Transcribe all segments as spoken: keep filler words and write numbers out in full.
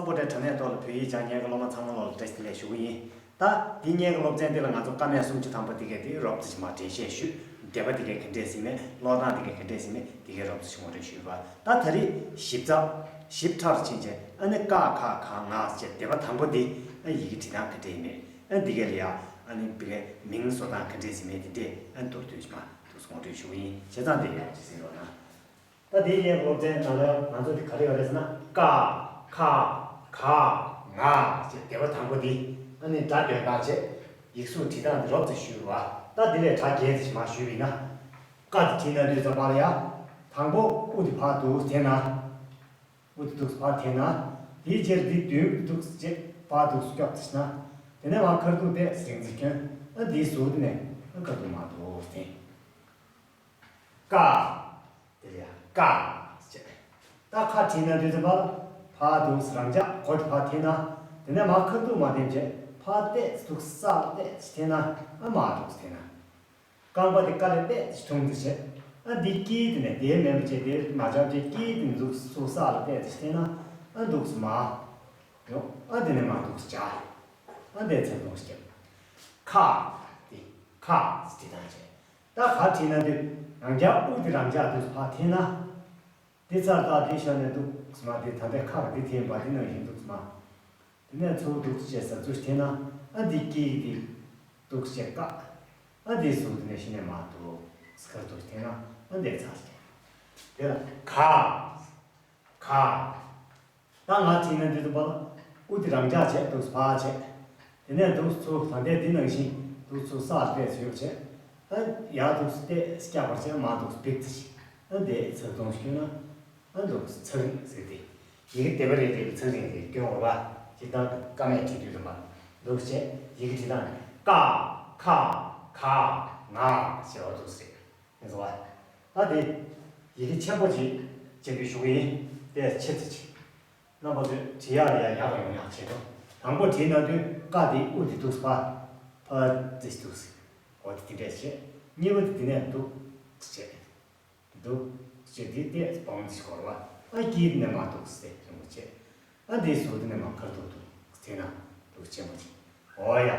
ཚོགས་པ་དྲ་གནས་ཐོག་ལ་བོད་ཡིག་སྦྱང་མཁན་གྱི་སློབ་མ་ཚང་མ་ལོག་ལ་བཀྲ་ཤིས་བདེ་ལེགས་ཞུ་གི་ཡིན། ད་འདི་སྔོན་གྱི་སློབ་ཚན་འདི་ལ་ང་ཚོ་ཀ་མད་སུམ་ཅུ་ཐམ་པ་འདི་གས་དེ་རོབ་ཙམ་ཞིག་མར་འགྲེལ་བཤད་ཞུས། འགྲེལ་པ་འདི་གས་ག་འདྲས་ཟིན་མེད། ཀློག་སྟངས་འདི་གས་ག་འདྲས་ཟིན་མེད་འདི་གས་རོབ་ཙམ་ཞིག་ངོ་སྤྲོད་ཞུས་པ། ད་ད་རེས་ཞིབ་ཚགས་ཞིབ་ཕྲ་རུ་ཕྱིན་བྱས་ཨ་ནི་ཀ་ཁ་ག་ང་ཞེས་སྡེ་པ་དང་པོ་འདི་ཨ་ཡི་གེ་བྲིས་སྟངས་ག་འདྲས་ཡིན་མེད། ཨ་འདི་གས་ལ་ཡ་ཨ་ནི་འདི་གས་མིང་བཟོ་སྟངས་ག་འདྲས་ཟིན་མེད་འདི་འདྲས་ཨ་མདོར་བསྡུས་ཤིག་མར་འདུག་སེ་ངོ་སྤྲོད་ཞུ་གི་ཡིན། བྱས་ཙང་འདི་ཡག་ཅིག་གཟིགས་རོགས་གནང་། ད་དེའི་སྔོན་གྱི་སློབ་ཚན་ནང་ལ་ང་ཚོ་འདི་ག་རེ་ཡོད་རེད་ཟེར་ན། ཀ་ཁ་ག་ང་ཞེས་སྡེ་པ་དང་པོ་འདི་ཨ་ནི་སྒྲ་འདོན་སྟངས་བྱས། ཡིག་གཟུགས་བྲིས་སྟངས་འདི་རོབ་ཙམ་ཞུས་པ། ད་འདི་ལས་སྒྲ་བརྒྱད་ཙམ་ཞིག་མར་ཞུས་པ་ཡིན་ན། ཀ་འདི་བྲིས་ན་དུས་ཙམ་པ་ལ་ཡ། དང་པོ་དབུ་འདི་ཕར་འདུག་སེ་འཐེན་ན། དབུ་འདི་འདུག་སེ་ཕར་འཐེན་ན། དེའི་རྗེས་འདི་མདུན་འདུག་སེ་བྱས་ཕར་འདུག་སེ་སྐྱོག་ཙམ་ཞིག་ན། དེ་ནས་མར་ཁ་ཐུག་བལྟས་རིང་ཙམ་བསྐྱོན། ཨ་འདིའི་ཟུར་འདི་ནས་ཨ་ཁ་ཐུག་མར་འདུག་སེ་འཐེན། ཀ། དེ་ལ་ཡ་ཀ་ཟེར། ད་ཁ་བྲིས་ན་དུས་ཙམ་པ་ལ་ཕར་འདུག་སེ་རང་འཇགས་མགོ་དེ་ཕར་འཐེན་ན། དེ་ནས་མར་ཁ་ཐུག་མར་འཐེན་བྱས་ཕར་བལྟས་འདུག་སེ་ས་ལ་བལྟས་འཐེན་ན། ཨ་མར་འདུག་སེ་འཐེན་ན། རྐང་པ་དེ་ཀ་ལ་བལྟས་འཐུང་དུ་བྱས། ཨ་འདི་དཀྱིལ་དེ་ནས་དེའི་མེན་པ་བྱས་དེ་མ་འཇབ་བྱས་དཀྱིལ་དེ་ནས་འདུག་སེ་ས་ལ་བལྟས་འཐེན་ན། ཨ་འདུག་སེ་མར་ཡོང་། ཨ་དེ་ནས་མར་འདུག་སེ་འཇགས། ཨ་འདི་ཚེར་སྟོང་ཞིག་བརྒྱབ། ཁ། དེ་ཁ་ཟེར་དེ་དང་བྱས། ད་ག་བྲིས་ན་དུས་རང་འཇགས་དབུ་དེ་རང་འཇགས་འདུག་སེ་ཕར་འཐེན་ན། དེ་ཚར་ད་དེ་ཤར་ནས་འདུག་སེ་མར་དེ་ད་ལྟའི་ཁ་གི་དེ་འཐེན་པ་དེ་ནང་བཞིན་འདུག་སེ་མར། དེ་ནས་ཚུར་འདུག་སེ་བྱས་ས་ཚུར་འཐེན་ན། ཨ་འདི་དཀྱིལ་གྱི་དེ་འདུག་སེ་བྱས་ཀ། ཨ་འདི་ཟུར་དེ་ནས་གཞི་ནས་མར་འདུག་སེ་ཁ་འདུག་སེ་འཐེན་ན། ཨ་འདི་ཚར་ཞིག་དེ་ལ་ག། ག། ད་ང་བྲིས་ན་འདི་ཚོ་པ་ལ་དབུ་དེ་རང་འཇགས་བྱས་འདུག་སེ་ཕར་བྱས། དེ་ནས་འདུག་སེ་ཚུར་ད་ལྟའི་འདི་ནང་བཞིན་འདུག་སེ་ཚུར་ས་ལ་བལྟས་ཚུར་བྱས། ཨ་ཡར་འདུག་སེ་བལྟས་སྐྱག་པར་བྱས་མར་འདུག་སེ་འབིག་ཙམ་ཞིག་ཨ་འདི་ཚེར་སྟོང་ཞིག་བསྐྱོན་ན། ཨ་འདུག་སེ་ཚེར་རིང་ཟེར་ཏེ། ཡི་གེ་དེ་བ་རེ་རེ་ལ་ཚེར་རིང་ཟེར་སྐྱོན་འོར་བ། སྤྱིར་བཏང་དུ་ཀ་མད་བྲིས་དུས་རིམ་པ་འདུག་སེ་བྱས་ཡི་གེ་བྲིས་སྟངས་ཀ་ཁ་ག་ང་ཞེས་པ་འདུག་སེ་རེད། ཡིན་སོང་བ། ད་དེ་ཡི་གེ་ཆེན་པོ་ཅིག་བྱེད་དུ་ཞུགས་ཡིན། དེ་ཆེ་ཙམ་ཅིག་རྣམ་པ་ཚོས་བྲིས་ཡག་ལ་ཡང་ཡག་ཡོང་ཡག་བྱེད་དོ། དང་པོ་བྲིས་ན་དུས་ཀ་དེ་དབུ་དེ་འདུག་སེ་ཕར་ཕར་ཙི་འདུག་སེ། འོ་དེ་དེ་འདྲས་བྱེད། གཉིས་པ་དེ་དེ་ནས་འདུག་སེ་བྱེད། འདུག་སེ་དེ་དེ་སྤང་ཙི་གོར་བ། ཨ་དཀྱིལ་དེ་ནས་མར་འདུག་སེ་རིང་པོ་བྱེད། ཨ་འདིའི་ཟུར་དེ་ནས་མར་ཁ་ཐུག་འདུག་སེ་འཐེན་ན་འདུག་སེ་ཆེན་པོ་ཅིག་འོ་ཡ།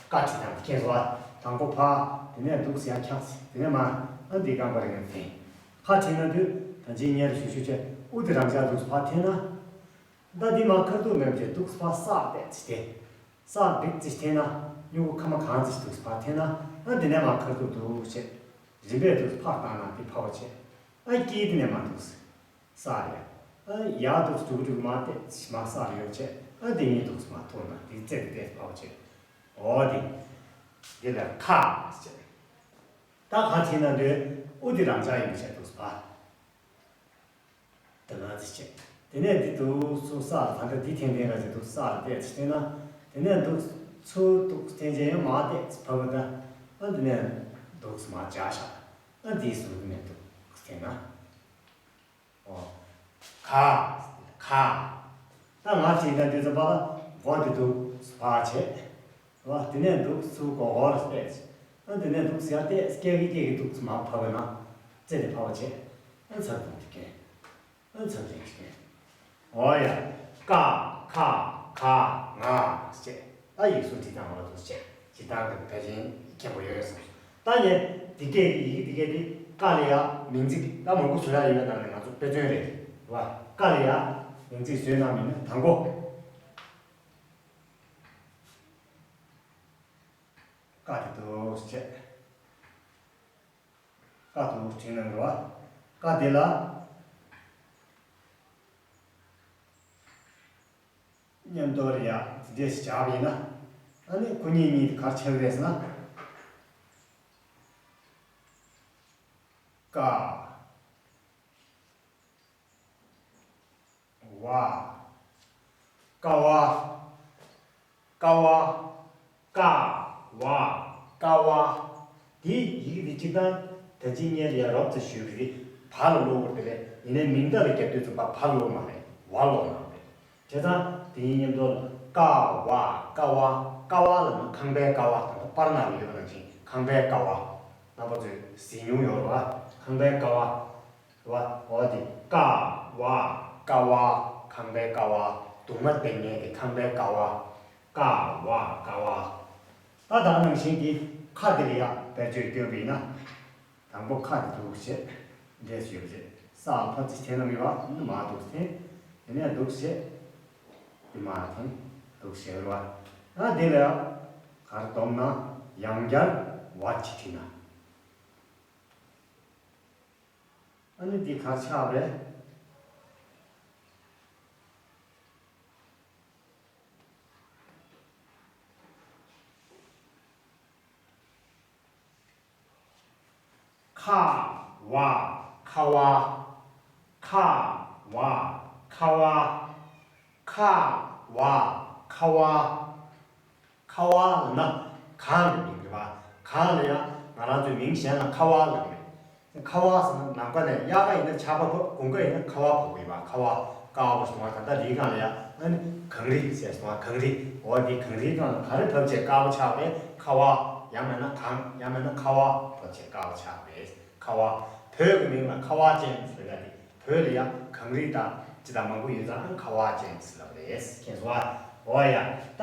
ཀ་བྲིས་སྟངས་དེ་མཁྱེན་སོང་ཨ། དང་པོ་ཕར། དེ་ནས་འདུག་སེ་ཡར་འཁྱག་ཙམ། དེ་ནས་མར། ཨ་འདི་རྐང་པ་རིང་ཙམ་འཐེན། ཁ་བྲིས་ན་དུས་ད་ཅི་སྔོན་ལ་ཞུ་ཞུ་བྱས་དབུ་དེ་རང་འཇགས་འདུག་སེ་ཕར་འཐེན་ན། ད་འདི་མར་ཁ་ཐུག་མེད་པ་བྱས་འདུག་སེ་ཕར་ས་ལ་བལྟས་ཙམ་འཐེན། ས་ལ་འབིག་ཙམ་འཐེན་ན། སྨྱུ་གུ་ཁ་མ་གང་ཙམ་ཞིག་འདུག་སེ་ཕར་འཐེན་ན། ཨ་འདི་ནས་མར་ཁ་ཐུག་འདུག་སེ་བྱས། རིམ་པས་འདུག་སེ་ཕར་བཏང་ན་འདི་ཕར་བ་བྱས། ཨ་དཀྱིལ་དེ་ནས་མར་འདུག་སེ། ས་རེད། ཨ་ཡར་འདུག་སེ་འགྲོ་གི་འགྲོ་གི་མར་བལྟས་མར་ས་རེད་བྱས། ཨ་དེ་གཉིས་འདུག་སེ་མར་ཐུག་ན་དེ་རྩེ་དེ་བལྟས་ཕར་བ་བྱས། འོ་དེ། དེ་ལ་ཁ་ཟེར། ད་ཁ་བྲིས་ན་དུས་དབུ་དེ་རང་འཇགས་ཡིན་པ་བྱས་འདུག་སེ་ཕར། དེ་ལ་ཙི་བྱས། དེ་ནས་འདི་འདུག་སེ་ཚུར་ས་ལ་ད་ལྟ་འདི་འཐེན་འཐེན་ར་ཅིག་འདུག་སེ་ས་ལ་བལྟས་ཙམ་འཐེན་ན། དེ་ནས་འདུག་སེ་ཚུར་འདུག་སེ་འཐེན་བྱས་ཡང་མར་བལྟས་ཙམ་ཕར་བ་ད། ཨ་འདི་ནས་འདུག་སེ་མར་འཇགས་བཞག་ཨ་འདིའི་ཟུར་དེ་ནས་འདུག་སེ་འཐེན་ན། ཨོ། ག། ག། ད་ང་བྲིས་ན་དུས་ཙམ་པ་ལ་མགོ་དེ་འདུག་སེ་ཕར་བྱས། རེད་བ། དེ་ནས་འདུག་སེ་ཚུར་མགོ་སྐོར་བལྟས། ཨ་དེ་ནས་འདུག་སེ་ཡར་བལྟས་སྐྱེ་གི་སྐྱེ་གི་འདུག་སེ་མར་ཕབ་པ་ན། རྩེ་དེ་ཕབ་པ་བྱས། ཨ་ཚེར་སྟོང་དེ་བསྐྱོན། ཨ་ཚེར་རིང་བསྐྱོན། འོ་ཡ། ཀ་ཁ་ག་ང་ཞེས། ཨ་ཡིག་གཟུགས་བྲིས་སྟངས་འོ་འདུག་སེ་བྱས། སྤྱིར་བཏང་གི་ཕལ་ཆེར་མཁྱེན་པ་ཡོད་རེད་བསམ་སོང་། ད་ནི་འདི་སྐད་ཀྱི་ཡི་གེ་འདི་སྐད་དེ་ཀ་ལ་ཡ་མིང་ཚིག་ད་མང་པོ་བཟོ་ཡག་ཡོད་པའི་ནང་ནས་ང་ཚོ་དཔེ་མཚོན་རེད་བ། ཀ་ལ་ཡ་མིང་ཚིག་བཟོས་གནང་མིན་ན་དང་པོ། ཀ་དེ་འདུག་སེ་བྱས། ཀ་དེ་འདུག་སེ་བྲིས་གནང་རོགས། ཀ་དེ་ལ་མཉམ་དུ་རེད་ཡ་དེ་འདྲས་སེ་བྱས་པ་ཡིན་ན། ཨ་ནི་ཁོ་གཉིས་གཉིས་དེ་ག་རེ་ཆགས་ཀྱི་རེད་ཟེར་ན། ཀ། བ། ཀ་བ། ཀ་བ། ཀ་བ། ཀ་བ། དེའི་ཡི་གེ་དེ་སྤྱིར་བཏང་ད་ཅི་སྔོན་ལ་ཡ་རོབ་ཙམ་ཞུས་པ་དེ་བ་ལ་ཀློག་དགོས་རེད་པས། ཡིན་ནའི་མིང་བརྡ་ལ་རྒྱབ་དུས་ཙམ་པ་བ་ཀློག་མ་རེད། བ་ཀློག་གནང་རེད། བྱས་ཙང་དེ་གཉིས་མཉམ་དུ་ལ་ཀ་བ་ཀ་བ། ཀ་བ་ལབ་ན་ཁང་པའི་ཀ་བ་དང་པར་ནང་ལ་ཡོད་པ་ནང་བཞིན་ཁང་པའི་ཀ་བ། རྣམ་པ་ཚོས་གཟིགས་མྱོང་ཡོད་རེད་བ། ཁང་པའི་ཀ་བ། རེད་བ། འོ་དེ་ཀ་བ་ཀ་བ། ཁང་པའི་ཀ་བ། གདུང་མ་བསྟེན་མཁན་གྱི་ཁང་པའི་ཀ་བ། ཀ་བ་ཀ་བ། ད་ད་ནང་བཞིན་གྱི་ཁ་དེ་ལ་ཡང་བེད་སྤྱོད་སྐྱོན་པ་ཡིན་ན། དང་པོ་ཁ་དེ་འདུག་བྱས། འདྲེས་ཡོད་བྱས། ས་ཨལ་ཕ་ཅིག་འཐེན་ན་མི་བ་ནི་མ་འདུག་འཐེན། དེ་ནས་འདུག་བྱས། དེ་མ་འཐེན། འདུག་བྱས་རེད་བ། ཨ་དེ་ལ་ཡང་གར་སྡོམ་ན་ཡང་བསྐྱར་བ་ཅིག་བྲིས་ན། ཨ་ནི་འདི་གར་ཆགས་རེད། ཁ་བ་ཁ་བ། ཁ་བ་ཁ་བ། ཁ་བ་ཁ་བ། ཁ་བ་ལབ་ན་གངས་ཀྱི་མིང་རེད་བ། གངས་ལ་ཡང་ང་རང་ཚོའི་མིང་གཞན་ལ་ཁ་བ་ལབ་རེད། ཁ་བ་ཟེར་ན་ནམ་མཁའ་ནས་དབྱར་ཁ་ཡིན་ན་ཆར་པ་བབས། དགུན་ཁ་ཡིན་ན་ཁ་བ་བབས་ཀྱི་ཡོད་པ། ཁ་བ་ཀ་བ་བྱུང་བ། ད་ལྟ་འདིའི་སྒང་ལ་ཡང་ཨ་ནི་གངས་རི་ཟེར་སོང་བ། གངས་རི། འོ་འདི་གངས་རིའི་སྒང་ལ་ག་རེ་བབས་བྱས་ཀ་བ་ཆགས་པས། ཁ་བ། ཡང་མིན་ན་གངས། ཡང་མིན་ན་ཁ་བ་བབས་བྱས་ཀ་བ་ཆགས་པས། ཁ་བ། བོད་ཀྱི་མིང་ལ་ཁ་བ་ཅན་ཟེར་ཡ་དེ། བོད་ལ་ཡང་གངས་རི་དང་ཅི་དང་མང་པོ་ཡོད་ཙང་ཁ་བ་ཅན་ཟེར་ལབ་རེད། མཁྱེན་སོང་ཨ། འོ་ཡ། ད་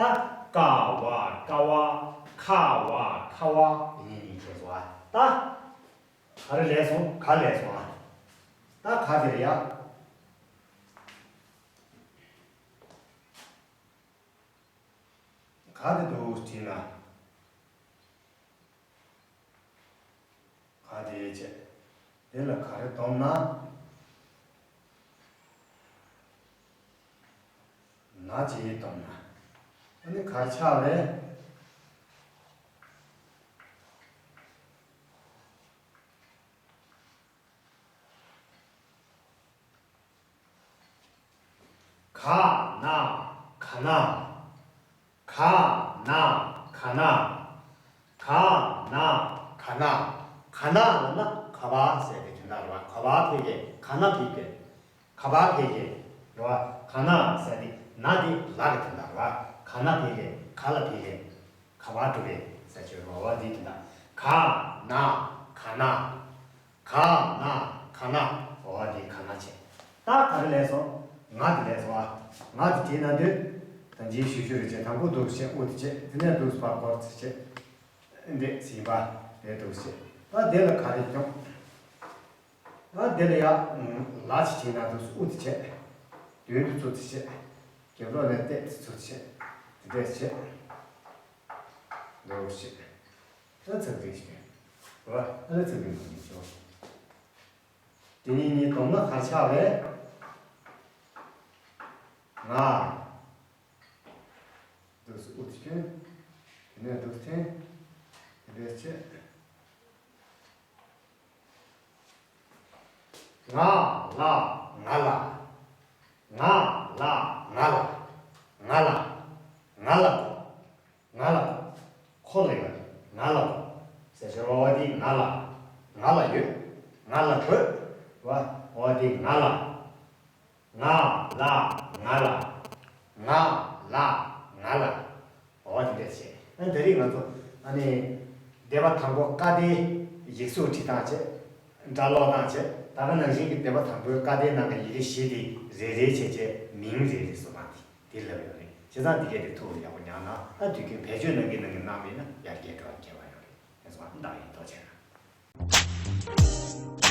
ཀ་བ་ཀ་བ། ཁ་བ་ཁ་བ། ཡིན་ཡིན་མཁྱེན་སོང་ཨ། ད་ག་རེ་ལས་སོང་། ག་ལས་སོང་ཨ། ད་ག་དེ་རེད་ཡ། ག་དེ་འདུག་བྲིས་ན། ག་དེ་བྱས། དེ་ལ་ག་རེ་སྡོམ་ན། ན་ཅིག་སྡོམ་ན། ཨ་ནི་གར་ཆགས་རེད། ག་ན་ག་ན། ག་ན་ག་ན། ག་ན་ག་ན། ག་ན་ལབ་ན་ག་བ་ཟེར་དེ་དོན་དག་རེད་བ། ག་བ་ཕལ་སྐད། ག་ན་ཕལ་སྐད། ག་བ་ཕལ་སྐད་རེད་བ། ག་ན་ཟེར་དེ་ན་དེ་ལ་གི་དོན་དག་རེད་བ། ག་ན་ཕལ་སྐད། ག་ལ་ཕལ་སྐད། ག་བ་འགྲོ་བའི་ས་ཆ་རེད་བ། འོ་དེ་དོན་དག་ག་ན་ག་ན། ག་ན་ག་ན། འོ་དེ་ག་ན་བྱས། ད་ག་རེ་ལས་སོང་། ང་དེ་ལས་སོང་ཨ། ང་དེ་བྲིས་ན་འདོད། ད་འཇིགས་ཞུ་ཞུ་རེ་བྱས། དང་པོ་འདུག་བྱས། དབུ་དེ་བྱས། དེ་ནས་འདུག་ཕར་སྐོར་དེ་བྱས། འདི་ཟིན་པ་དེ་འདུག་བྱས། ད་དེ་ལ་ག་རེ་སྐྱོང་། ད་དེ་ལ་ཡ་ལ་ཅིག་བྲིས་ན་འདུག་དབུ་དེ་བྱས། མདུན་དུ་ཚུར་དེ་བྱས། རྒྱབ་ལོགས་ནས་ལྟས་དེ་ཚུར་བྱས། དེ་འདྲས་བྱས། འདུག་བྱས། ད་ཚིག་འགྲེལ་ཞིག་རེད་བ། ཨ་ནི་ཚིག་འགྲེལ་མ་ཡིན་ཆོག་དེ་གཉིས་གཉིས་སྡོམ་ན་ག་རེ་ཆགས་རེད། ང་། འདུག་སེ་དབུ་དེ་བསྐྱོན། དེ་ནས་འདུག་སེ་འཐེན། དེ་འདྲས་བྱས། ང་ལ། ང་ལ། ང་ལ། ང་ལ། ང་ལ། ང་ལ་གོ། ང་ལ་གོ། ཁོ་ལ་ཡོད། ང་ལ་གོ། ཟེར་ཞོར་བ་འདི་ང་ལ། ང་ལ་ཡོད། ང་ལ་དགོས། བ་འོ་འདི་ང་ལ། ང་ལ། ང་ལ། ང་ལ། ང་ལ། འོ་དེ་འདྲ་བྱས། ཨ་ནི་དེ་རིང་ང་ཚོ་ཨ་ནི་སྡེ་པ་དང་པོ་ཀ་སྡེའི་ཡིག་གཟུགས་བྲིས་སྟངས་བྱས། སྒྲ་ཀློག་སྟངས་བྱས། ད་ག་ནང་བཞིན་གྱི་སྡེ་པ་དང་པོའི་ཀ་སྡེའི་ནང་གི་ཡི་གེ་བཞི་དེ་རེ་རེ་བྱས་བྱས་མིང་རེ་རེ་བཟོ་སྟངས་དེ་དེ་ལབ་ཡོད་རེད། བྱས་ཙང་འདི་གས་དེ་ཐུགས་ལ་ཡག་པོ་ཉར་ན། ཨ་དུས་རྒྱུན་བེད་སྤྱོད་གནང་གིན་གནང་གིན་གནང་མེད་ན་ཡར་རྒྱས་འགྲོ་བ་སྐྱེལ་བ་ཡོད་རེད། དེ་ཚོ་བདག་ཡིན་ཐུགས་རྗེ་གནང་།